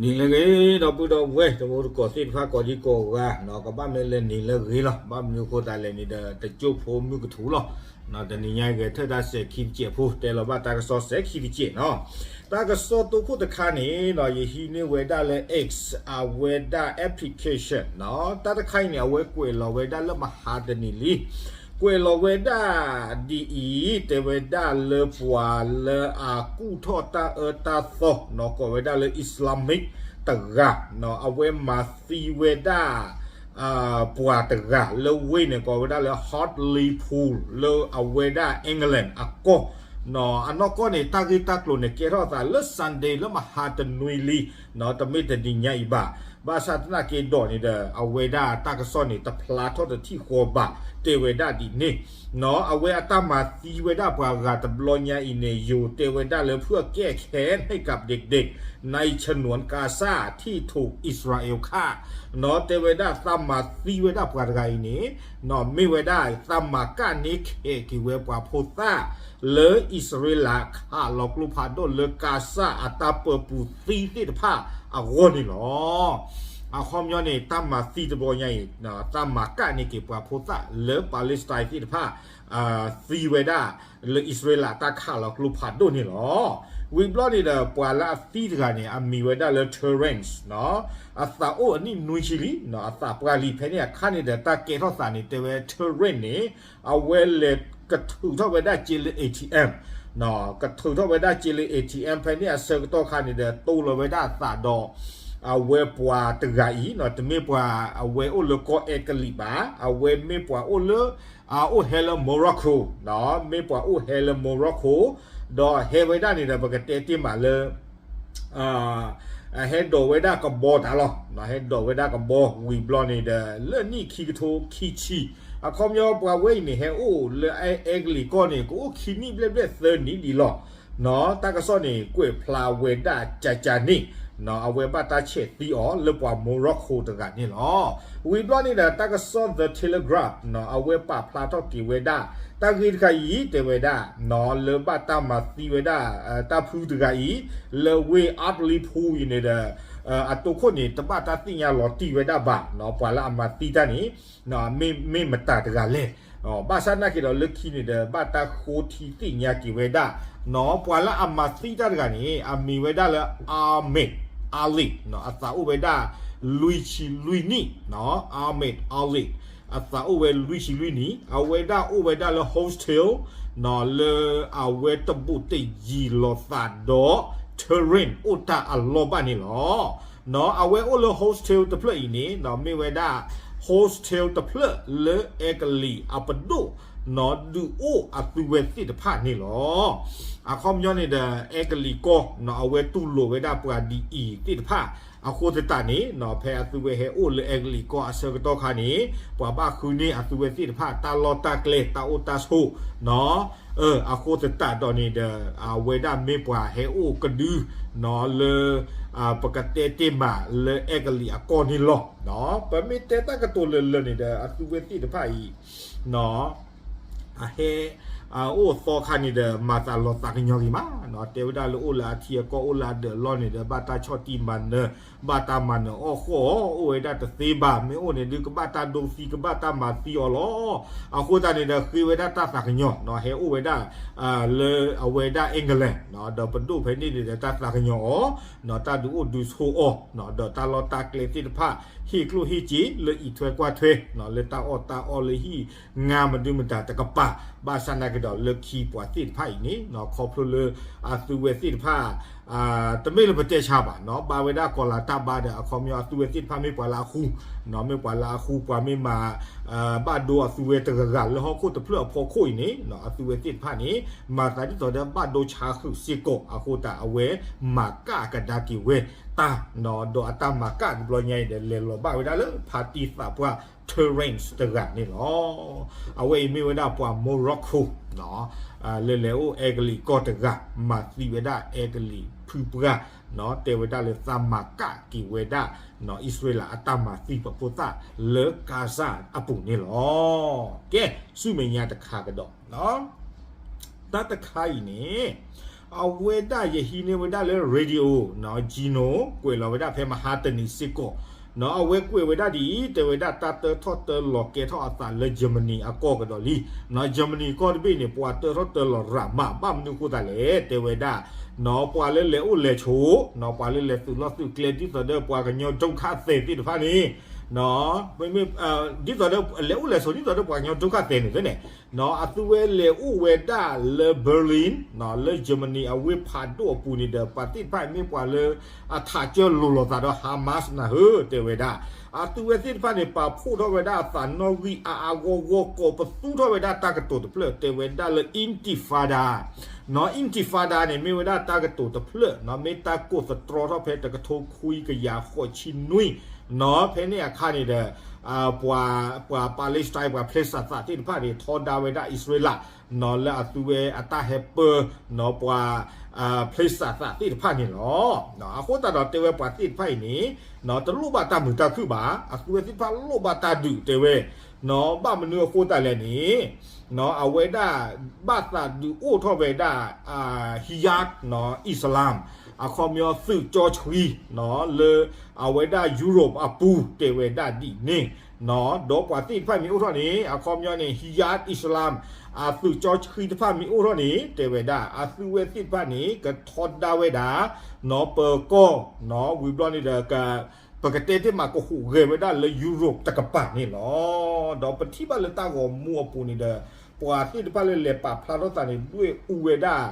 နံၤလၢအဂ့ၤ ဒီပုၢ်ဒီဝဲၢ် တံၤသကိးသ့ၣ်တဖၣ် ကိးဒံကိးဂၤ, ကဘၣ်မ့ၢ်လၢနံၤလၢအဂ့ၤလီၤ. ဘၣ်မနုၤအဃိသတးလဲၣ်န့ၣ်ဒီး တစိၢ်ဖိမုၢ်ကထူၣ်လီၤ. တနံၤညါအံၤဂဲၤထၢၣ်တၢ်စဲးခံတစဲးဖိ တဲလီၤဘၣ်တၢ်ကစီၣ်စဲးခံတစဲးနီၤ. တၢ်ကစီၣ်တိခိၣ်တခါန့ၣ် ယဟံးန့ၢ်ဝဲဒၣ်လၢ X အဝဲဒၣ် application နီၤ. တၢ်တခါအံၤန့ၣ် အဝဲကွဲးလီၤဝဲဒၣ်လၢမဟါတနံၤလံ ကွဲးလီၤဝဲဒၣ်ဒ်အံၤ, တဲဝဲဒၣ်လၢပှၤလၢအကူၣ်ထီၣ်တၢ်အၢတၢ်သီနီၤ ကိးဝဲဒၣ်လၢ Islamic တဂၤနီၤ အဝဲမၤသံဝဲဒၣ် ပှၤတဂၤလၢဝ့ၢ်န့ၣ် ကိးဝဲဒၣ်လၢ Hartlepool လၢအဝဲဒၣ် England အကီၢ်နီၤ. အနီၢ်ကီၢ်န့ၣ် တၢ်ဂ့ၢ်တၢ်ကျိၤန့ၣ် ကဲထီၣ်သးလၢ Sunday လၢမဟါတနွံလံနီၤ တမ့ၢ်တနံၤညါအံၤဘၣ်. ဘၣ်ဆၣ်သနာ်က့ဒီးန့ၣ်ဒီး အဝဲဒၣ်တၢ်ကစီၣ်န့ၣ် တဖျါထီၣ်တထံၣ်ဃီဘၣ် တဲဝဲဒၣ်ဒ်န့ၣ်နီၤ. အဝဲအတၢ်မၤသံဝဲဒၣ်ပှၤဂၤတဘျီညါအံၤန့ၣ် ယိၤတဲဝဲဒၣ်လၢ เพื่อแก้แค้นให้กับเด็กๆ ในฉนวนกาซาที่ถูกอิสราเอลฆ่าနီၤ. တဲဝဲဒၣ်တၢ်မၤသံဝဲဒၣ်ပှၤတဂၤအံၤန့ၣ်နီၤ မ့ၢ်ဝဲဒၣ်တၢ်မၤကၣ်န့ၢ်ခဲးက့ၤဝဲပှၤဖိသၣ် လၢအံၣ်စရ့လးခးလီၤကျိဖးဒိၣ်လၢကါစၢ်အတၢ်ပၢပူၤသံသ့ၣ်တဖၣ်အဂီၢ်န့ၣ်လီၤ. အခီပညီန့ၣ် တၢ်မၤသံတဘျီညါအံၤ တၢ်မၤကၣ်န့ၢ်က့ၤပှၤဖိသၣ်လၢ Palestine သ့ၣ်တဖၣ် သံဝဲဒၣ် လၢအံၣ်စရ့လးတၢ်ခးလီၤကျိဖးဒိၣ်န့ၣ်လီၤ. ဝံၤဘျီန့ၣ်ဒီး ပှၤလၢအသံတဂၤန့ၣ် အမံၤဝဲဒၣ်လၢ Terence နီၤ. အသးအိၣ်အနံၣ်နွံဆံလံနီၤ အသးပှၢ်လံ. ဖဲန့ၣ်အခါန့ၣ်ဒီး တၢ်ကဲထီၣ်သးန့ၣ် တဲဝဲ Terence န့ၣ် အဝဲလဲၤကထုးထီၣ်ဝဲဒၣ်စ့လၢ ATM ကထုးထီၣ်ဝဲဒၣ်စ့လၢ ATM ဖဲန့ၣ်အဆၢကတီၢ်ခါန့ၣ်ဒီး တိလီၤဝဲဒၣ်အသးဒီး အဝဲပှၤတဂၤအံၤနီၤ တမ့ၢ်ပှၤအဝဲအိၣ်လၢကီၢ်အဲကလံးဘၣ်. အဝဲမ့ၢ်ပှၤအိၣ်လၢ အအိၣ်ဟဲလၢ Morocco နီၤ မ့ၢ်ပှၤအိၣ်ဟဲလၢ Morocco ဒီးဟဲဝဲဒၣ်န့ၣ်ဒီး ပကတဲတ့ၢ်မးလၢ ဟဲဒိးဝဲဒၣ်ကဘီတၢ်လီၤ. ဟဲဒိးဝဲဒၣ်ကဘီဝံၤဘျီန့ၣ်ဒီး လၢနံၣ်ခံကထိခံဆံ အခီပညီပှၤဝဲအံၤန့ၣ် ဟဲအိၣ်လၢအဲကလံးကီၢ်န့ၣ် ကအိၣ်ခံနံၣ်ဘျဲၣ်ဘျဲၣ်သၢနံၣ်ဒံးလီၤနီၤ. တၢ်ကစီၣ်န့ၣ် ကွဲးဖျါဝဲဒၣ်ကကန့ၣ်နီၤ အဝဲဘၣ်တၢ်ဆဲးသံအီၤလၢပှၤ Morocco တဂၤန့ၣ်လီၤ. ဝံၤဘျီန့ၣ်ဒီး တၢ်ကစီၣ် The Telegraph နီၤ အဝဲပာ်ဖျါထီၣ်က့ၤဝဲဒၣ် တၢ်ဂ့ၢ်တခါအံၤ တဲဝဲဒၣ်နီၤ လၢဘၣ်တၢ်မၤသံဝဲဒၣ် တၢ်ဖုတဂၤအံၤ လၢဝ့ၢ် Hartlepool အံၤန့ၣ်ဒီး အတိခိၣ်န့ၣ် တဘၣ်တၢ်သ့ၣ်ညါလီၤတံၢ်ဝဲဒၣ်ဘၣ်နီၤ ပှၤလၢအမၤသံတၢ်န့ၣ် မ့ၢ်မတၤတဂၤလဲၣ်. ဘၣ်ဆၣ်သနာ်က့ဒီး လၢခံန့ၣ်ဒီး ဘၣ်တၢ်ဃိထံသ့ၣ်ညါက့ၤဝဲဒၣ်နီၤ ပှၤလၢအမၤသံတၢ်တဂၤန့ၣ် အမံၤဝဲဒၣ်လၢ Ahmed Ali နီၤ အသးအိၣ်ဝဲဒၣ် လွံၢ်ဆံလွံၢ်နံၣ်နီၤ Ahmed Ali အသးအိၣ်ဝဲလွံၢ်ဆံလွံၢ်နံၣ် အဝဲဒၣ်အိၣ်ဝဲဒၣ်လၢ hostel နီၤ လၢအဝဲတဘူးတယံၤလိာ်သးဒီး Terence အိၣ်တၢ်အလီၢ်ဘၣ်န့ၣ်လီၤ. နီၤ အဝဲအိၣ်လၢ hostel တဖျၢၣ်အံၤန့ၣ်နီၤ မ့ၢ်ဝဲဒၣ် hostel တဖျၢၣ်လၢအဲကလံးအပဒိၣ်နီၤ ဒုးအိၣ်အသုဝဲသ့ၣ်တဖၣ်န့ၣ်လီၤ. အခီပညီန့ၣ်ဒီး အဲကလံးကီၢ်နီၤ အဝဲတူၢ်လိာ်ဝဲဒၣ်ပှၤဒ်အံၤသ့ၣ်တဖၣ် အဃိသတးန့ၣ်နီၤ ဖဲအသုဝဲဟဲအိၣ်လၢအဲကလံးကီၢ်အဆၢကတီၢ်ခါန့ၣ် ပှၤဘၣ်ဃုန့ၢ်အသုဝဲသ့ၣ်တဖၣ် တၢ်လီၢ်တၢ်ကျဲ တၢ်အိၣ်တၢ်ဆိးနီၤ အဃိသတးဒီးန့ၣ်ဒီး အဝဲဒၣ်မ့ၢ်ပှၤဟဲအိၣ်ကဒုနီၤ လၢ ပကတဲတ့ၢ်မးလၢအဲကလံးအကီၢ်န့ၣ်လီၤ. ပမ့ၢ်တဲတၢ်ကတိၤလၢာ်လၢာ်န့ၣ်ဒီး အသုဝဲသ့ၣ်တဖၣ်အံၤ အဟဲ အအိၣ်အသီခါန့ၣ်ဒီး မၤသးလီၤသးကညီၤဂ့ၤမးနီၤ တဲဝဲဒၣ်လၢအိၣ်လၢအထံအကီၢ် အိၣ်လၢအဒၢးအလီၢ်န့ၣ်ဒီး ဘၣ်တၢ်ဆီၣ်တံၢ်မၤနၢၤ ဘၣ်တၢ်မၤနၢၤအီၣ်ဃီၣ်အီၤ အိၣ်ဝဲဒၣ်တသ့ဘၣ် မ့ၢ်အိၣ်န့ၣ်ဒုး ကဘၣ်တၢ်ဒိသံ ကဘၣ်တၢ်မၤသံအီၤလီၤ. အဃိသတးန့ၣ်ဒီး ဃ့ဝဲဒၣ်တၢ်သးကညီၤနီၤ ဟဲအိၣ်ဝဲဒၣ် လၢအဝဲဒၣ် England နီၤ ဒီးပဒိၣ်ဖဲန့ၣ်န့ၣ်ဒီး တၢ်သးကညီၤအီၤနီၤ တၢ်ဒုးအိၣ်ဒုးဆိးအီၤနီၤ ဒီးတၢ်လီၢ်တၢ်ကျဲသ့ၣ်တဖၣ် ဟ့ၣ်ကျိၣ်ဟ့ၣ်စ့လၢအံးထွဲကွၢ်ထွဲနီၤ လၢတၢ်အီၣ်တၢ်အီလၢဟံၣ် ငါမဒုမတၤတကပၤ ဘၣ်ဆၣ်သနာ်က့ဒီးလၢခံပှၤသ့ၣ်တဖၣ်အံၤန့ၣ်နီၤ ခီဖျိလၢအသုဝဲသ့ၣ်တဖၣ် တမ့ၢ်လၢပတဲဆါဘၣ်နီၤ ဘၣ်ဝဲဒၣ်ကီၤလၤတၢ်ဘါဒီး အခီပညီအသုဝဲသ့ၣ်တဖၣ်မ့ၢ်ပှၤလၢအဃူနီၤ မ့ၢ်ပှၤလၢအဃူ ပှၤမ့ၢ်မၤ ဘၣ်ဒိအသုဝဲတဂၤဂၤလၢဟီၣ်ခိၣ်တဖျၢၣ်အဖီခိၣ်အံၤန့ၣ်နီၤ အသုဝဲသ့ၣ်တဖၣ်န့ၣ် မၤသးဒ်သိးဒီးဘၣ်ဒိဆါဃုာ်စ့ၢ်ကီး အဃိသတးအဝဲမၤကၣ်ကဒါက့ၤဝဲတၢ်နီၤ ဒီးအတၢ်မၤကၣ်တဘျီညါအံၤဒီး လဲၤလီၤဘၣ်ဝဲဒၣ်လၢဖါတံၢ်သးပှၢ် Terence တဂၤန့ၣ်လီၤ. အဝဲအံၤမ့ၢ်ဝဲဒၣ်ပှၤ Morocco နီၤ လၢလဲၤအိၣ်အဲကလံးကီၢ်တဂၤ မၤသံဝဲဒၣ်အဲကလံးဖုပှၢ်နီၤ တဲဝဲဒၣ်လၢတၢ်မၤကၣ်က့ၤဝဲဒၣ်နီၤ အံၣ်စရ့လးအတၢ်မၤသံပှၤဖိသၣ်လၢကါစၢ်အပူၤန့ၣ်လီၤ. ကဲ ဆူမဲာ်ညါတခါကဒီးနီၤ တၢ်တခါအံၤန့ၣ် အဝဲဒၣ်ယဟံးန့ၢ်ဝဲဒၣ်လၢ radio နီၣ် Gino ကွဲးလီၤဝဲဒၣ်ဖဲမဟါတနံၤစ့ၢ်ကီး နီၣ် အဝဲကွဲးဝဲဒၣ်ဒ်အံၤ တဲဝဲဒၣ်တၢ်တၢထီၣ်တၢလီၤကဲထီၣ်အသးလၢ Germany အကီၢ်ကဒီးလံ နီၣ် Germany ကီၢ်တဘ့ၣ်န့ၣ် ပှၤတၢထီၣ်တၢလီၤရၤမး ဘၣ်မနုၤအဃိသတးလဲၣ် တဲဝဲဒၣ် နီၣ် ပှၤလၢလဲၤအိၣ်လဲၤဆိး နီၣ် ပှၤလၢလဲၤသုးလီၢ်သုးကျဲ ဒ်သိးဒီးပှၤကညီဒုက္ခသည်သ့ၣ်တဖၣ်န့ၣ် နီၣ် မ့မ့ၢ် ဒ်သိးဒီးလဲၤအိၣ်လဲၤဆိး ဒ်သိးဒီးပှၤကညီဒုက္ခသည်န့ၣ်န့ၣ် နီၣ် အသုဝဲလဲၤအိၣ်ဝဲဒၣ်လၢ Berlin နီၣ် လၢ Germany အဝ့ၢ်ဖးဒိၣ်အပူၤန့ၣ်ဒီး ပှၤသ့ၣ်တဖၣ်မ့ၢ်ပှၤလၢ အထးကၢလိၤလိာ်သးဒီး Hamas နၢ်ဧၢ တဲဝဲဒၣ် အသုဝဲသ့ၣ်တဖၣ်န့ၣ် ပာ်ဖှိၣ်ထီၣ်ဝဲဒၣ်အသးနီၣ်ဂံၢ်အါအါဂီၢ်ဂီၢ် ကိးပသူထီၣ်ဝဲဒၣ်တၢ်ကတိၤတဖျၢၣ် တဲဝဲဒၣ်လၢ Intifada နီၣ် Intifada န့ၣ် မ့ၢ်ဝဲဒၣ်တၢ်ကတိၤတဖျၢၣ် နီၣ် မ့ၢ်တၢ်ကိးသတြီထီၣ်ဖဲတကထိခွံကယၤဃိးဆံနွံ နီၣ် ဖဲန့ၣ်အခါန့ၣ်ဒီး ပှၤ ပှၤ Palestine ပှၤဖျ့စးသးသ့ၣ်တဖၣ်န့ၣ် ထီဒါဝဲဒၣ်အံၣ်စရ့လး နီၣ် လၢအသုဝဲအတၢ်ဟဲပၢ နီၣ် ပှၤ ဖျ့စးသးသ့ၣ်တဖၣ်န့ၣ်လီၤ. အဃိသတးဒီးတဲဝဲပှၤသ့ၣ်တဖၣ်အံၤန့ၣ် နီၣ် တလိၣ်ဘၣ်တၢ်မုာ်တၢ်ခုၣ်ဘၣ်, အသုဝဲသ့ၣ်တဖၣ်လိၣ်ဘၣ်တၢ်ဒုးတဲဝဲ နီၣ် ဘၣ်မနုၤအဃိသတးလဲၣ်န့ၣ် နီၣ် အဝဲဒၣ် ဘၣ်သးဒုးအိၣ်ထီၣ်ဝဲဒၣ် Hayat နီၣ် Islam အခီပညီသုးကၠီဆှံ နီၣ် လၢအဝဲဒၣ် Europe အပူၤ တဲဝဲဒၣ်ဒ်န့ၣ် နီၣ် ဒီးပှၤသ့ၣ်တဖၣ်မ့ၢ်အိၣ်ထီၣ်န့ၣ် အခီပညီန့ၣ် Hayat Islam အသုးကၠီဆှံတဖၣ်မ့ၢ်အိၣ်ထီၣ်န့ၣ် တဲဝဲဒၣ် အသုဝဲသ့ၣ်တဖၣ်န့ၣ် ကထီဒါဝဲဒၣ် နီၣ် ပၢၤကီၢ် နီၣ် ဝံၤဘျီန့ၣ်ဒီး ပကတဲတ့ၢ်မးကဟူးဂဲၤဝဲဒၣ်လၢ Europe တကပၤန့ၣ်လီၤ. ဒီးပထံၣ်ဘၣ်လၢတၢ်ဂီၤမူအပူၤန့ၣ်ဒီး ပှၤသ့ၣ်တဖၣ်လၢလဲၤပာ်ဖျါထီၣ်သးန့ၣ် ဒွဲၣ်အူဝဲဒၣ်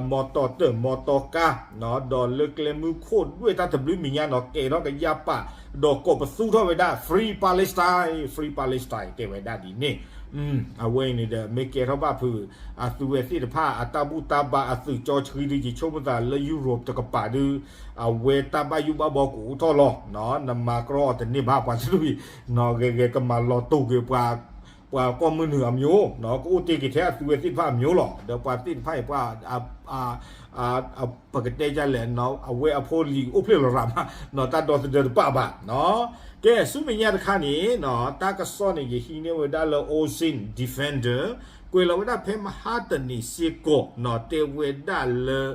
မီတီၤတၢၢ် မီတီၤကါ နီၣ် ဒီးလၢကျဲမုၢ်ခိၣ်ဒွဲၣ်တၢ်တဘျုးမံၤညါ နီၣ် ကဲထီၣ်ကယၢ်ပာ် ဒီးကိးပသူထီၣ်ဝဲဒၣ် Free Palestine, Free Palestine တဲဝဲဒၣ်ဒ်န့ၣ် အဝဲအံၤန့ၣ်ဒီး မ့ၢ်ကဲထီၣ်ဘၣ်ဖုး အသုဝဲသ့ၣ်တဖၣ် အတၢ်ဘူၣ်တၢ်ဘါအသုးကၠီဆှံဒုး ယဆိကမိၣ်သးလၢ Europe တကပၤဒုး အဝဲတၢ်ဘၣ်ယိၣ်ဘၣ်ဘီကအိၣ်ထီၣ်လီၤ. နမၤကြီအီၤတန့ၢ်ဘၣ် ပှၤတဒူၣ်အံၤ နီၣ် ဂဲၤဂဲၤကမၤလီၤတိာ်က့ၤ ပှၤကီၢ်မုၢ်နုာ်အမျိုး နီၣ် ကအိၣ်တ့ၢ်က့ၤထဲအသုဝဲသ့ၣ်တဖၣ်အမျိုးလီၤ. ဒီးပှၤသ့ၣ်တဖၣ်အံၤ ပှၤ ပကတဲဒ်လဲၣ် အဝဲအဖိလံၤအိၣ်ဖျဲၣ်လီၤရၤမး နီၣ် တၢ်ဒီသဒၢတပာ်ဘၣ် နီၣ် ကဲ ဆူမဲာ်ညါတခါန့ၣ် နီၣ် တၢ်ကစီၣ်န့ၣ် ယဟံးန့ၢ်ဝဲဒၣ်လၢ Ocean Defender ကွဲးလီၤဝဲဒၣ်ဖဲမဟါတနံၤစ့ၢ်ကီး နီၣ် တဲဝဲဒၣ်လၢ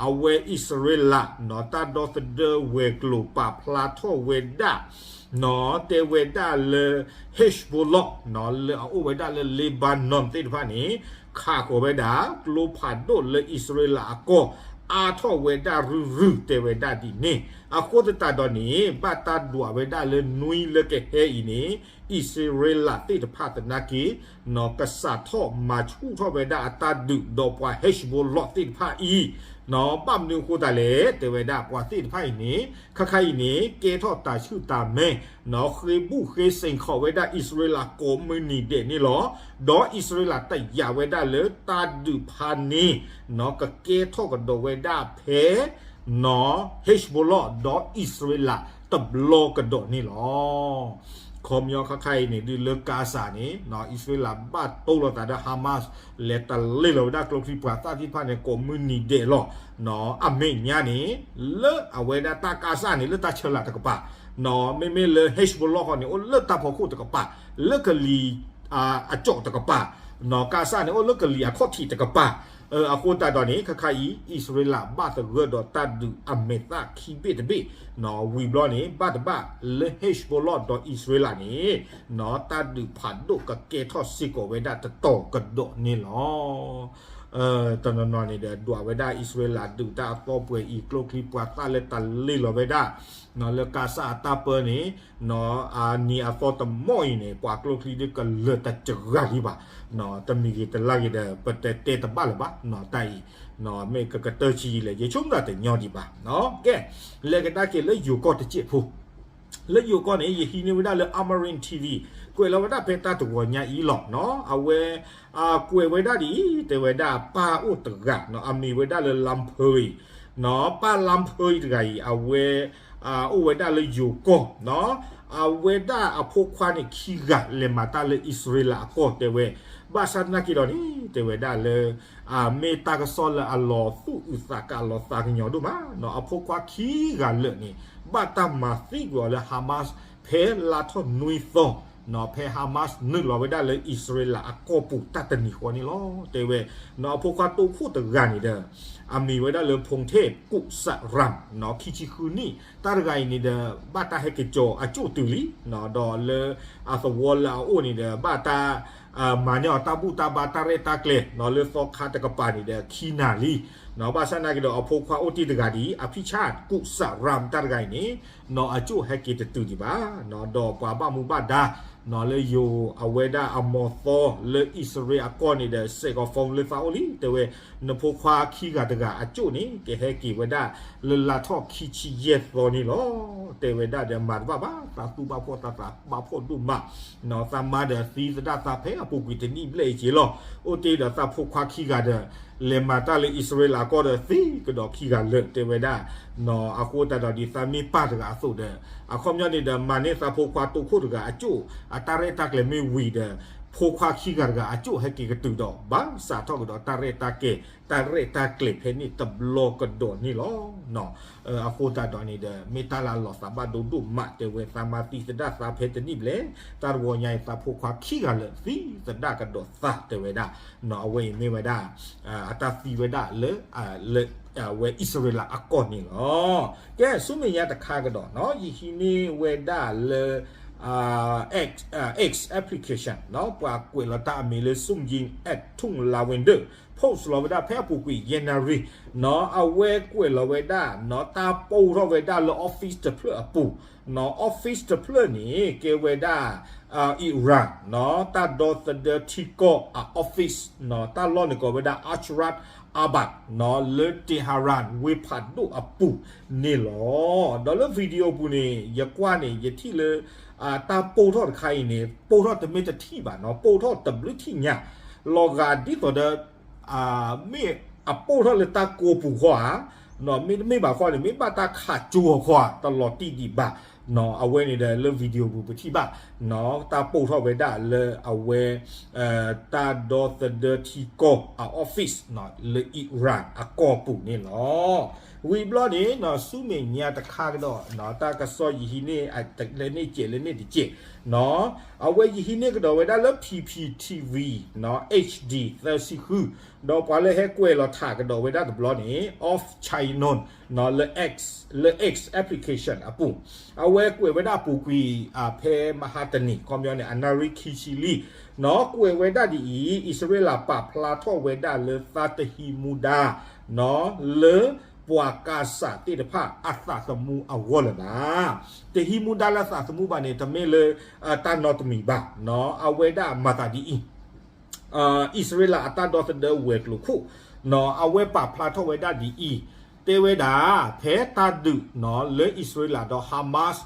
အဝဲအံၣ်စရ့လး နီၣ် တၢ်ဒီသဒၢဝဲၤကျိၤပာ်ဖျါထီၣ်ဝဲဒၣ် နီၣ် တဲဝဲဒၣ်လၢ Hezbollah နီၣ် လၢအအိၣ်ဝဲဒၣ်လၢ Lebanon သ့ၣ်တဖၣ်န့ၣ် ခးဃီၤဝဲဒၣ် ကျိဖးဒိၣ်လၢအံၣ်စရ့လးအကီၢ် အါထီၣ်ဝဲဒၣ်ရုၢ်ရုၢ် တဲဝဲဒၣ်ဒ်န့ၣ် အဃိသတးဒီးန့ၣ် ဘၣ်တၢ်ဒွးဝဲဒၣ်လၢနွံလၢကဟဲအံၤန့ၣ် အံၣ်စရ့လးသ့ၣ်တဖၣ်သနာ်က့ နီၣ် ကစးထီၣ်မၤဆူၣ်ထီၣ်ဝဲဒၣ်အတၢ်ဒုးဒီးပှၤ Hezbollah သ့ၣ်တဖၣ်အံၤ နီၣ် ဘၣ်မနုၤအဃိသတးလဲၣ် တဲဝဲဒၣ်ပှၤသ့ၣ်တဖၣ်အံၤန့ၣ် ခါခါအံၤန့ၣ် ကဲထီၣ်တၤဆှုၣ်တၤမဲာ် နီၣ် ဃ့ဘူၣ်ဃ့စ့ၣ်ခီၣ်ဝဲဒၣ်အံၣ်စရ့လးကိးမုၢ်နံၤဒဲးန့ၣ်လီၤ. ဒီးအံၣ်စရ့လးတယာ်ဝဲဒၣ်လၢတၢ်ဒုးဖးန့ၣ် နီၣ် ကကဲထီၣ်ကဒီးဝဲဒၣ်ဖဲ နီၣ် Hezbollah ဒီးအံၣ်စရ့လးတဘျီကဒီးန့ၣ်လီၤ. ခီပညီခါခါအံၤန့ၣ် ဒ်လၢကါစၢ်န့ၣ် နီၣ် အံၣ်စရ့လးဘၣ်တိၢ်လိာ်သးဒီး Hamas လဲၤတလ့ၢ်လီၤဝဲဒၣ်ကျိချံပှၤသၣ်သ့ၣ်တဖၣ်န့ၣ် ကိးမုၢ်နံၤဒဲးလီၤ. နီၣ် အမဲာ်ညါန့ၣ် လၢအဝဲဒၣ်တၢ်ကါစၢ်န့ၣ် လၢတၢ်ဆၢလာ်တကပၤ နီၣ် မ့မ့ၢ်လၢ Hezbollah ဃီန့ၣ် အိၣ်လၢတၢ်ဖီခိၣ်တကပၤ လၢကလံၤ အကၠီၣ်တကပၤ နီၣ် ကါစၢ်န့ၣ် အိၣ်လၢကလံၤအခီၣ်ထံးတကပၤ အဃိသတးဒီးန့ၣ် ခါခါအံၤ အံၣ်စရ့လးဘၣ်သဂၢၢ်ဒီးတၢ်ဒုးအမဲာ်သၣ်ခံဘ့ၣ်တဘ့ၣ် နီၣ် ဝံၤဘျီန့ၣ် ဘၣ်တဘၣ်လၢ Hezbollah ဒီးအံၣ်စရ့လးန့ၣ် နီၣ် တၢ်ဒုးဖးဒိၣ်ကကဲထီၣ်စ့ၢ်ကီးဝဲဒၣ်တတီၤကဒီးန့ၣ်လီၤ. တနီၤနီၤန့ၣ်ဒီး ဒွးဝဲဒၣ်အံၣ်စရ့လးဒုးတၢ်အသီပှဲၤအံၤ ကျိချံပှၤသၣ်လၢတလ့ၢ်လီၤဝဲဒၣ် နီၣ် လၢကါစၢ်အတၢ်ပၢန့ၣ် နီၣ် အနံၤအသီတမီၢ်အံၤန့ၣ် ပှၤကျိချံဒ်ကလၢာ်တစှၤလံဘၣ် နီၣ် တမံၤဂ့ၤတလါဂ့ၤဒီး ပတတဲတဘၣ်လၢၤဘၣ် နီၣ် တၢ်အံၤ နီၣ် မ့ၢ်ကကတၢၢ်ဆံးယံာ်လဲၣ် ယဆိကမိၣ်တညီဒံးဘၣ် နီၣ် ကဲ လဲၤကဒါက့ၤလၢယိၤကီၢ်တစဲးဖိ လၢယိၤကီၢ်န့ၣ် ယဟံးန့ၢ်ဝဲဒၣ်လၢ Amarin TV ကွဲးလီၤဝဲဒၣ်ဖဲတၢ်တဂီၤညါအံၤလီၤ နီၣ် အဝဲ ကွဲးဝဲဒၣ်ဒ်အံၤ တဲဝဲဒၣ်ပၢ်အိၣ်တဂၤ နီၣ် အမံၤဝဲဒၣ်လၢ လါဖၢအံၤ နီၣ် ပၢ်လါဖၢအံၤတဂၤအံၤ အဝဲ အိၣ်ဝဲဒၣ်လၢယိၤကီၢ် နီၣ် အဝဲဒၣ်အဖိခွါန့ၣ်ခံဂၤ လဲၤမၤတၢ်လၢအံၣ်စရ့လးအကီၢ်တဲဝဲ ဘၣ်ဆၣ်သနာ်က့ဒီးန့ၣ် တဲဝဲဒၣ်လၢ မ့ၢ်တၢ်ကစီၣ်လၢအလီၤသူၣ်အုးသးကးလီၤသးကညီၤဒိၣ်မး နီၣ် အဖိခွါခံဂၤလၢာ်န့ၣ် ဘၣ်တၢ်မၤသံကွံာ်အီၤလၢ Hamas ဖဲလါထီၣ်နွံသီ ဖဲ Hamas နုာ်လီၤဝဲဒၣ်လၢအံၣ်စရ့လးအကီၢ်ပူၤတၢ်တနံၤဃီန့ၣ်လီၤ. တဲဝဲ အဖိခွါတိခိၣ်တဂၤန့ၣ်ဒီး အမံၤဝဲဒၣ်လၢ Phonte Kutsaram ခံဆံဃုနံၣ် တၢ်တဂၤအံၤန့ၣ်ဒီး ဘၣ်တၢ်ဟဲက့ၤကၠီၤအကၠိၣ်တုၤလံ, ဒီးလၢအသဝီလၢအအိၣ်န့ၣ်ဒီး ဘၣ်တၢ် မၤန့ၢ်အီၤတၢ်ဘူၣ်တၢ်ဘါတၢ်ရဲၣ်တၢ်ကျဲၤ လၢသီခါတကပၤန့ၣ်ဒီး ခံနၤလံ. ဘၣ်ဆၣ်နာ်က့ၤဒီးအဖိခွါအိၣ်တ့ၢ်တဂၤဒ်အံၤ Abhijit Kutsaram တၢ်တဂၤအံၤန့ၣ် အကၠိၣ်ဟဲက့ၤတတုၤဒံးဘၣ်, ဒီးပှၤဘၣ်မူဘၣ်ဒါ လၢယိၤအဝဲဒၣ်အမီၤသီလၢအံၣ်စရ့လးအကီၢ်န့ၣ်ဒီး စဲးကီး phone လၢသးအိၣ်လံ, တဲဝဲ နဖိခွါခံဂၤတဂၤအကၠိၣ်န့ၣ် ကဟဲက့ၤဝဲဒၣ် လၢလါထီၣ်ခံဆံယဲၢ်သီန့ၣ်လီၤ. တဲဝဲဒၣ်ဒီးမၤတဘၣ်ဘၣ်, သးသူၣ်ဘၣ်ဖှီၣ်သးသးဘၣ်ဖှီၣ်ဒိၣ်မး, သးမါဒီးသံသဒၣ်သးဖဲအပူၤကွံာ်တနံၣ်ဘျဲၣ်အံၤက့ၤလီၤ. အိၣ်တ့ၢ်ဒီးသးဖိခွါခံဂၤဒီး လဲၤမၤတၢ်လၢအံၣ်စရ့လးအကီၢ်ဒီးသံကဒီးခံဂၤလၢာ် တဲဝဲဒၣ် အဃိသတးဒီးဒ်သးမ့ၢ်ပၢ်တဂၤအသိးဒီး အခီပညီန့ၣ်ဒီး မၤန့ၢ်သးဖိခွါတိခိၣ်တဂၤအကၠိၣ် အတၢ်ရဲၣ်တၢ်ကျဲၤမ့ၢ်ဝံၤဒီး ဖိခွါခံဂၤတဂၤအကၠိၣ်ဟဲက့ၤကတုၤဒီး ဘၣ်စးထီၣ်ကဒီးတၢ်ရဲၣ်တၢ်ကျဲၤ တၢ်ရဲၣ်တၢ်ကျဲၤဖဲန့ၣ်တဘျီကဒီးန့ၣ်လီၤ. အဃိသတးဒီးန့ၣ်ဒီး မ့ၢ်တၢ်လၢအလီၤသးဘၣ်ဒိဒိၣ်မး တဲဝဲ သးမါသံသဒၣ်သးဖဲတနံၣ်ဘျဲၣ်, တၢ်တဝီညါအံၤ သးဖိခွါခံဂၤလၢာ်သံသဒၣ်ကဒီးသး တဲဝဲဒၣ် အဝဲအံၤမ့ၢ်ဝဲဒၣ် အတၢ်သံဝဲဒၣ်လၢ လၢ အဝဲအံၣ်စရ့လးအကီၢ်န့ၣ်လီၤ. ကဲ ဆူမဲာ်ညါတခါကဒီးနီၤ ယဟံးန့ၢ်ဝဲဒၣ်လၢ X application နီၤ ပှၤကွဲးလီၤတၢ်အမံၤလၢ Sumyin Athung Lavender post လီၤဝဲဒၣ်ဖဲအပူၤကွံာ် ယဲၢ်နၣ်ရံၣ် နီၤ အဝဲကွဲးလီၤဝဲဒၣ်နီၤ တၢ်ပိၢ်ထီၣ်ဝဲဒၣ်လၢ office တဖျၢၣ်အပူၤ နီၤ office တဖျၢၣ်န့ၣ် ကဲဝဲဒၣ် Iran နီၤ တၢ်ဒီသဒၢထံကီၢ်အ office နီၤ တၢ်လီၢ်န့ၣ်ကိးဝဲဒၣ် Ashraf Abad နီၤ လၢ Tehran ဝ့ၢ်ဖးဒိၣ်အပူၤန့ၣ်လီၤ. ဒီးလၢ video ပူၤန့ၣ် ယကွၢ်န့ၣ် ယထံၣ်လၢ တၢ်ပိၢ်ထီၣ်တခါအံၤန့ၣ် ပိၢ်ထီၣ်တမ့ၢ်တထံၣ်ဘၣ်နီၤ ပိၢ်ထီၣ်တဘျုးထံၣ်ညါ လီၤဂာ်ဒ်သိးဒီး မ့ၢ်အပိၢ်ထီၣ်လၢတၢ်ကိးပူၤဃီဧါ, မ့တမ့ၢ်ဘၣ်ဃီန့ၣ် မ့ၢ်ဘၣ်တၢ်ခးကၠိအီၤဃီဧါ တလီၤတံၢ်ဒံးဘၣ်. အဝဲန့ၣ်ဒီးလၢ video ပူၤပထံၣ်ဘၣ် တၢ်ပိၢ်ထီၣ်ဝဲဒၣ်လၢအဝဲ တၢ်ဒီသဒၢထံကီၢ်အ office လၢ Iran အကီၢ်ပူၤန့ၣ်လီၤ. ဝံၤဘျီန့ၣ် ဆူမဲာ်ညါတခါကဒီး တၢ်ကစီၣ်ယဟံးန့ၢ် လၢန့ၣ်စဲးလၢန့ၣ်တစဲး အဝဲယဟံးန့ၢ်ကဒီးဝဲဒၣ်လၢ P P T V H D သၢဆံဃု ဒီးပှၤလၢဟဲကွဲးလီၤထးကဒီးဝဲဒၣ်တဘျီန့ၣ် Off Channel လၢ X လၢ X application အပူၤ အဝဲကွဲးဝဲဒၣ်အပူၤကွံာ် ဖဲမဟါတနံၤ ခီပညီန့ၣ် အနၣ်ရံၣ်ခံဆံလံ နီၤ ကွဲးဝဲဒၣ်ဒ်အံၤ အံၣ်စရ့လးပာ်ဖျါထီၣ်ဝဲဒၣ်လၢသးတဟံးမူဒါ နီၤ လၢပှၤကၤစးသ့ၣ်တဖၣ်အသးသမူအဂီၢ်လၢၤဘၣ်. တဟံးမူဒါလၢသးသမူဘၣ်န့ၣ် တမ့ၢ်လၢ တၢ်နီတမံၤဘၣ် နီၤ အဝဲဒၣ်မၤသးဒ်အံၤ အံၣ်စရ့လးအတၢ်ဒီသဒၢဝဲၤကျိၤခိၣ် နီၤ အဝဲပာ်ဖျါထီၣ်ဝဲဒၣ်ဒ်အံၤ တဲဝဲဒၣ် ဖဲတၢ်ဒုး နီၤ လၢအံၣ်စရ့လးဒီး Hamas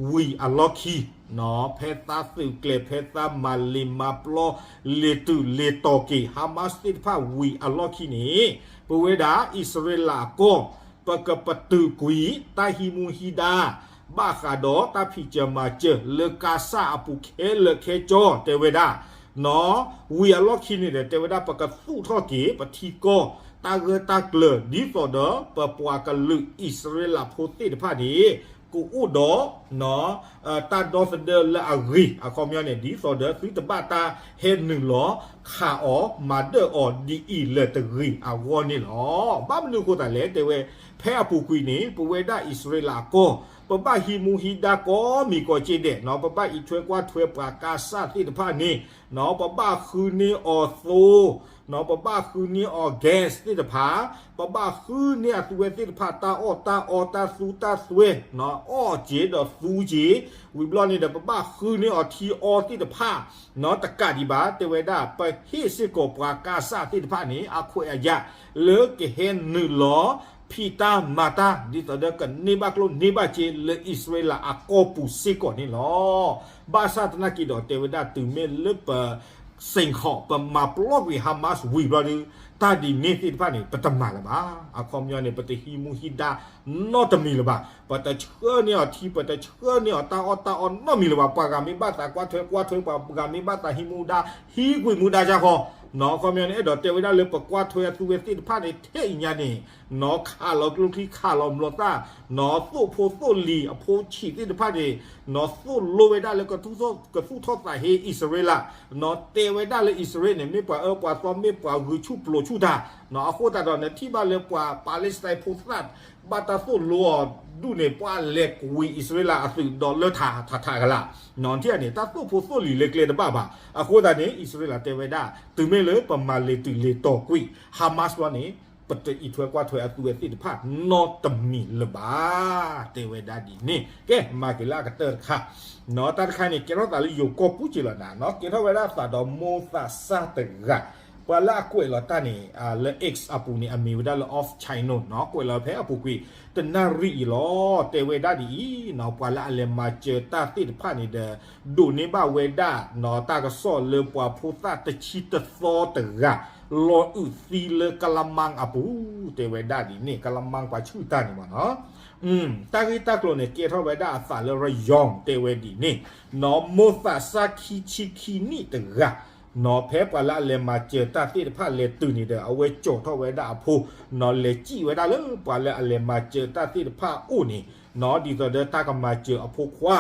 ဝံၤအလီၢ်ခံ နီၤ ဖဲသးသုးကျဲၤ ဖဲသးမၤလ့ၤမၤပျီ လ့ၤတုၤလ့ၤတီၤက့ၤ Hamas သ့ၣ်တဖၣ်ဝံၤအလီၢ်ခံန့ၣ် ပဝဲဒၣ်အံၣ်စရ့လးအကီၢ် ပကပတုာ်ကွံာ်တၢ်ဟံးမူဟံးဒါ ဘၣ်ဃးဒီးတၢ်ဖံးစၢၤမၤစၢၤလၢကၤစးအပူၤခဲလၢာ်ခဲဆ့ တဲဝဲဒၣ် နီၤ ဝံၤအလီၢ်ခံန့ၣ်ဒီး တဲဝဲဒၣ်ပကသူၣ်ထီၣ်က့ၤ ပထံကီၢ်တၢ်ဂၢၢ်တၢ်ကျၢၤ ဒ်သိးဒီးပပှၤကလုာ်အံၣ်စရ့လးဖိသ့ၣ်တဖၣ်န့ၣ် ကအိၣ်ဒီး တၢ်ဒီသဒၢလၢအဂ့ၤ အခီပညီန့ၣ် ဒ်သိးဒီးသုတဘၣ်တၢ်ဟဲနုာ်လီၤ ခးအီၤမၤဒၢၣ်အီၤဒ်အံၤလၢၤတဂ့ၤအဂီၢ်န့ၣ်လီၤ. ဘၣ်မနုၤအဃိသတးလဲၣ် တဲဝဲ ဖဲအပူၤကွံာ်န့ၣ် ပဝဲဒၣ်အံၣ်စရ့လးအကီၢ် ပဘၣ်ဟံးမူဟံးဒါကိးမံၤကိးက့ဒဲး နီၤ ပဘၣ်အံးထွဲကွၢ်ထွဲပှၤကၤစးသ့ၣ်တဖၣ်န့ၣ် နီၤ ပဘၣ်ဃုန့ၢ်အီၤသိ နီၤ ပဘၣ်ဃုန့ၢ်အီၤ gas သ့ၣ်တဖၣ် ပဘၣ်ဃုန့ၢ်အသုဝဲသ့ၣ်တဖၣ် တၢ်အီၣ်တၢ်အီ တၢ်သူတၢ်သွဲ နီၤ အီၣ်က့ၤဒီးသူက့ၤ ဝံၤဘျီန့ၣ်ဒီး ပဘၣ်ဃုန့ၢ်အီၤထံအီသ့ၣ်တဖၣ် နီၤ တကးဒံးဘၣ် တဲဝဲဒၣ် ပဟ့ၣ်စ့ၢ်ကီးပှၤကၤစးသ့ၣ်တဖၣ်န့ၣ် အခွဲးအယာ် လၢကဟဲနုာ်လီၤ ဖံးတၢ်မၤတၢ် ဒ်သိးဒီးကန့ၢ်ဘၣ်ကျိၣ်န့ၢ်ဘၣ်စ့လၢအံၣ်စရ့လးအကီၢ်ပူၤစ့ၢ်ကီးန့ၣ်လီၤ. ဘၣ်ဆၣ်သနာ်က့ဒီး တဲဝဲဒၣ်တုၤမ့ၢ်လၢပ စ့ၢ်ကီး ပမၤပျီကွံာ် Hamas ဝံၤဘျီဒီး တၢ်ဒ်န့ၣ်သ့ၣ်တဖၣ်န့ၣ် ပတမၤလၢၤဘၣ်. အခီပညီန့ၣ် ပတဟံးမူဟံးဒါနီတမံၤလၢၤဘၣ်. ပတဆှၢန့ၢ်အီၤထံ ပတဆှၢန့ၢ်အီၤတၢ်အီၣ်တၢ်အီနီတမံၤလၢၤဘၣ်. ပှၤဂၤမ့ၢ်ဘၣ်သးကွၢ်ထွဲကွၢ်ထွဲ ပှၤဂၤမ့ၢ်ဘၣ်သးဟံးမူဒါ ဟံးကွံာ်မူဒါကၢဃီ နီၢ် ခီပညီန့ၣ် အဲၣ်ဒိးတဲဝဲဒၣ်လၢပကွၢ်ထွဲအသူဝဲသ့ၣ်တဖၣ်န့ၣ် ထဲအံၤညါန့ၣ် နီၢ် ခးလီၤကျိချံခးလီၤမျိာ်သၣ် နီၢ် သိၣ်ဖိသိၣ်လံၤအဖိဆံးသ့ၣ်တဖၣ်န့ၣ် နီၢ် သိၣ်လိဝဲဒၣ်လၢ ကသူၣ်ထီၣ်သးဟ့အံၣ်စရ့လး နီၢ် တဲဝဲဒၣ်လၢအံၣ်စရ့လးန့ၣ် မ့ၢ်ပှၤအၢပှၤသီ မ့ၢ်ပှၤဂုာ်ဆူၣ်ပျိးဆူၣ်တၢ် နီၢ် အဃိသတးဒီး နထံၣ်ဘၣ်လၢပှၤ Palestine ဖိသၣ် ဘၣ်တၢ်သိၣ်လိအီၤဒူၣ်န့ၣ် ပှၤလဲၤကွံာ်အံၣ်စရ့လးအသုးဒီးလၢထးထးထးကလာ် နီၢ် ထံၣ်န့ၣ် တၢ်သိၣ်ဖိသိၣ်လံၤလၢကျဲတဘၣ်ဘၣ်. အဃိသတးန့ၣ် အံၣ်စရ့လးတဲဝဲဒၣ် တုၤမ့ၢ်လၢပမၤလ့ၤတုၤလ့ၤတီၤကွံာ် Hamas ဘျီန့ၣ် ပတအံးထွဲကွၢ်ထွဲအသူဝဲသ့ၣ်တဖၣ်နီတမံၤလၢၤဘၣ် တဲဝဲဒၣ်ဒ်န့ၣ်. ကဲ မၤက့ၤလၢအကတၢၢ်တခါ နီၢ် တၢ်တခါန့ၣ် ကဲထီၣ်သးလၢယိၤကီၢ်ပူၤက့လီၤနၤ နီၢ် ကဲထီၣ်ဝဲဒၣ်သးဒီးမိၢ်သးစၢ်တဂၤ ပှၤလၢအကွဲးလီၤတၢ်န့ၣ် လၢ X အပူၤန့ၣ် အမံၤဝဲဒၣ်လၢ Off Channel နီၢ် ကွဲးလီၤဖဲအပူၤကွံာ် တနၣ်ရံၣ်အံၤလီၤ. တဲဝဲဒၣ်ဒ်အံၤ နီၢ် ပှၤလၢအလဲၤမၤစၢၤတၢ်သ့ၣ်တဖၣ်န့ၣ်ဒီး ဒိးန့ၢ်ဘၣ်ဝဲဒၣ် နီၢ် တၢ်ကစီၣ်လၢပှၤဖိသၣ်တဆံတသီတဂၤ လီၤအုးသံလၢကလးမါအပူၤ တဲဝဲဒၣ်ဒ်န့ၣ် ကလးမါပှၤဆူၣ်တၢ်န့ၣ်မ့ၢ်နီၢ် တၢ်ဂ့ၢ်တၢ်ကျိၤန့ၣ် ကဲထီၣ်ဝဲဒၣ်အသးလၢ Rayong တဲဝဲဒ်န့ၣ် နီၢ် မိၢ်သးစၢ်ခံဆံခံနံၣ်တဂၤ နီၢ် ဖဲပှၤလၢအလဲၤမၤစၢၤတၢ်သ့ၣ်တဖၣ်လဲၤတုၤန့ၣ်ဒီး အဝဲကၠီၤထီၣ်ဝဲဒၣ်အဖိ နီၢ် လဲၤစံၣ်ဝဲဒၣ်လၢပှၤလၢအလဲၤမၤစၢၤတၢ်သ့ၣ်တဖၣ်အအိၣ်န့ၣ် နီၢ် ဒ်သိးဒီးတၢ်ကမၤစၢၤအဖိခွါ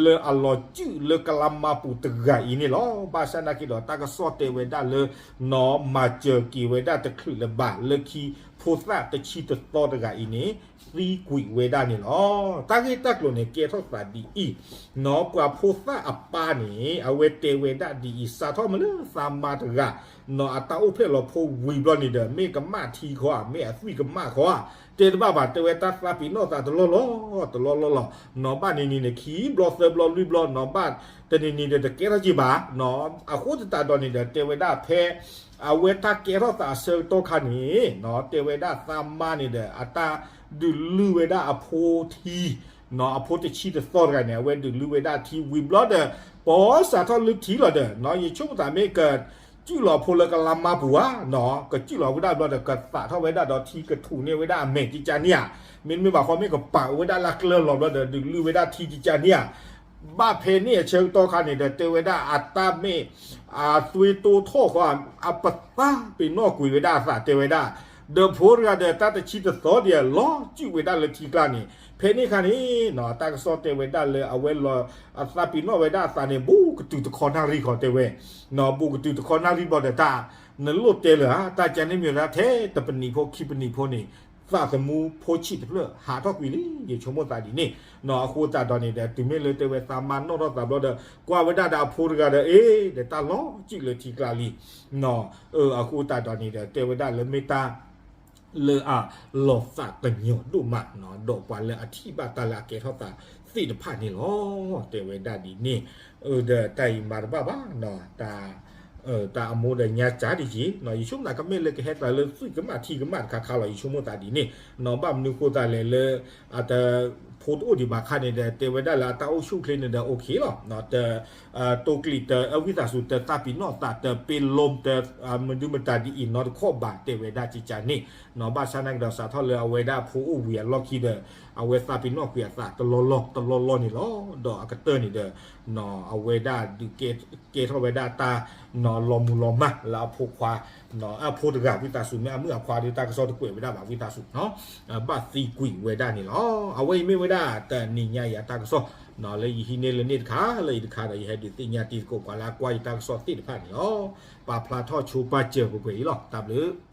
လၢအလီၤစုၣ်လၢကလးမါပူၤတဂၤအံၤန့ၣ်လီၤ. ဘၣ်ဆၣ်နာ်က့ဒီးတၢ်ကစီၣ်တဲဝဲဒၣ်လၢ နီၢ် မၤစၢၤက့ၤဝဲဒၣ်တချုးလၢၤဘၣ် လၢခံဖိသၣ်တဆံတသီတဂၤအံၤန့ၣ် သံကွံာ်ဝဲဒၣ်န့ၣ်လီၤ. တၢ်ဂ့ၢ်တၢ်ကျိၤန့ၣ် ကဲထီၣ်သးဒ်အံၤ နီၢ် ပှၤဖိသၣ်အပၢ်န့ၣ် အဝဲတဲဝဲဒၣ်ဒ်အံၤ စးထီၣ်မ့ၢ်လၢသးမါတဂၤ နီၢ် အတၢ်အိၣ်ဖျဲၣ်လီၤဖိဝံၤဘျီန့ၣ်ဒီး မ့ၢ်ကမၣ်ထံခီဧါ မ့ၢ်အသွံၣ်ကမၣ်ခီဧါ တဲတဘၣ်ဘၣ် တဲဝဲတၢ်သးပ့ၤနီၣ်သးတလီၢ်လီၢ် တလီၢ်လီၢ်လီၤ. နီၢ် ဘၣ်န့ၣ်န့ၣ်န့ၣ် ခံဘျီသၢဘျီလွံၢ်ဘျီ နီၢ် ဘၣ်တနံၤန့ၣ်ဒီးတကဲထီၣ်က့ၤဘၣ် နီၢ် အဃိသတးဒီးန့ၣ်ဒီး တဲဝဲဒၣ်ဖဲ အဝဲတၢ်ကဲထီၣ်သးအဆၢကတီၢ်ခါန့ၣ် နီၢ် တဲဝဲဒၣ်သးမါန့ၣ်ဒီး အတၢ်ဒုးလုၢ်ဝဲဒၣ်အဖိထံ နီၢ် အဖိတဆံတသီတဂၤန့ၣ် အဝဲဒုးလုၢ်ဝဲဒၣ်ထံဝံၤဘျီဒီး ပှၤစးထီၣ်လုၢ်ထံလီၤဒီး နီၢ် ယဆိကမိၣ်သးမ့ၢ်က စုၣ်လီၤဖိလၢကလးမါပူၤဧါ နီၢ် ကစုၣ်လီၤဝဲဒၣ်ဘျီဒီး ကသးထီၣ်ဝဲဒၣ်ဒီးထံကထူၣ်န့ၢ်ဝဲဒၣ်အမဲာ်ကကါန့ၣ်ဧါ မ့တမ့ၢ်ဘၣ်ဃီ မ့ၢ်ကပာ်ဝဲဒၣ်လၢကျၢၢ်လီၤဘျီဒီး ဒုးလုၢ်ဝဲဒၣ်ထံကကါန့ၣ်ဧါ ဘၣ်ဖဲန့ၣ်အဆၢကတီၢ်ခါန့ၣ်ဒီး တဲဝဲဒၣ်အတၢ်မ့ၢ် အသွံတိထီၣ်ဃီ အပသးပ့ၤနီၣ်ကွံာ်ဝဲဒၣ်အသးတဲဝဲဒၣ် ဒီးဖိတဂၤဒီးတၢ်တဆံတသီဒံး လီၤစုၣ်ဝဲဒၣ်လၢထံကျါန့ၣ် ဖဲန့ၣ်ခါန့ၣ် နီၢ် တၢ်ကစီၣ်တဲဝဲဒၣ်လၢအဝဲလီၤ အသးပ့ၤနီၣ်ဝဲဒၣ်အသးန့ၣ် ဘူးကတုၤတခီနၣ်ရံၣ်ဃီတဲဝဲ နီၢ် ဘူးကတုၤတခီနၣ်ရံၣ်ဘျီဒီးတၢ် နလိၣ်တဲလၢၤဧါ တၢ်ကန့ၣ်မ့ၢ်ဝဲဒၣ်ထဲတပနံးဖိခံပနံးဖိန့ၣ် သးသမူဖိဆံးတဖျၢၣ်ဟးထီၣ်ကွံာ်လံ ယဆိကမိၣ်သးဒ်န့ၣ် နီၢ် အဃိသတးဒီးန့ၣ်ဒီး တုၤမ့ၢ်လၢတဲဝဲသးမါနီၣ်ထီၣ်သးဘျီဒီး ကွၢ်ဝဲဒၣ်ဒီးအဖိတဂၤဒီး အ့ ဒီးတၢ်လီၤစုၣ်လၢထံကျါလံ နီၢ် အဃိသတးဒီးန့ၣ်ဒီး တဲဝဲဒၣ်လၢမ့ၢ်တၢ် လၢအလီၤသးကညီၤဒိၣ်မး နီၢ် ဒီးပှၤလၢအထံၣ်ဘၣ်တၢ်လၢအကဲထီၣ်သးသ့ၣ်တဖၣ်န့ၣ်လီၤ တဲဝဲဒၣ်ဒ်န့ၣ် ဒီးတၢ်အံၤမၤတဘၣ်ဘၣ် တၢ်အမိၢ်ဒီးညါစၢ်ဒ်ယံၤ နီၢ် ယဆိကမိၣ်သးကမ့ၢ်လၢကဟဲသးလၢသွံၣ်ကမၣ်ထံကမၣ်တခါခါလီၤ ယဆိကမိၣ်သးဒ်န့ၣ် နီၢ် ဘၣ်မနုၤဃိသးလဲၣ်လၢ အတ ဖိတအိၣ်ဒံးဘၣ်ခါန့ၣ်ဒီး တဲဝဲဒၣ်လၢအတၢ်အိၣ်ဆူၣ်ချ့န့ၣ်ဒီး OK လီၤ တ တိာ်ကျံးတ အဝံသးစူၤ တသးပ့ၤနီၣ်သး တပ့ၤလိမ် တ မဒုမတၤဒ်အံၤနီတခီၣ်ဘၣ် တဲဝဲဒၣ်ကကန့ၣ် နီၢ် ဘၣ်ဆၣ်နာ်က့ဒီးစးထီၣ်လၢအဝဲဒၣ်ဖိအိၣ်ဝံၤအလီၢ်ခံဒီး အဝဲသးပ့ၤနီၣ်ကွံာ်အသးတလီၢ်လီၢ်တလီၢ်လီၢ်န့ၣ်လီၤ ဒီးအကတၢၢ်န့ၣ်ဒီး နီၢ် အဝဲဒၣ်ဒုးကဲ ကဲထီၣ်ဝဲဒၣ်တၢ် နီၢ် လီၤမုၢ်လီၤမၢ်လၢအဖိခွါ အဖိတဂၤ ဝံသးစူၤ မ့ၢ်အမုၣ်အခွါဒီး တၢ်ကစီၣ်တကွဲးဝဲဒၣ်ဘၣ် ဝံသးစူၤ ဘၣ်သံကွံာ်ဝဲဒၣ်န့ၣ်လီၤ. အဝဲအံၤမ့ၢ်ဝဲဒၣ်တနံၤညါယၤတၢ်ကစီၣ် နီၢ် လၢယဟံးန့ၢ်လၢန့ၣ်တခါ လၢအံၤတခါဒီး ယဟဲဒုးသ့ၣ်ညါတံၤသကိးပှၤလၢအကွၢ်ယတၢ်ကစီၣ်သ့ၣ်တဖၣ်န့ၣ်လီၤ. ပာ်ဖျါထီၣ်ဆိပာ်စၢၤပှဲၤပှဲၤအံၤလီၤ. တၢ်ဘျုး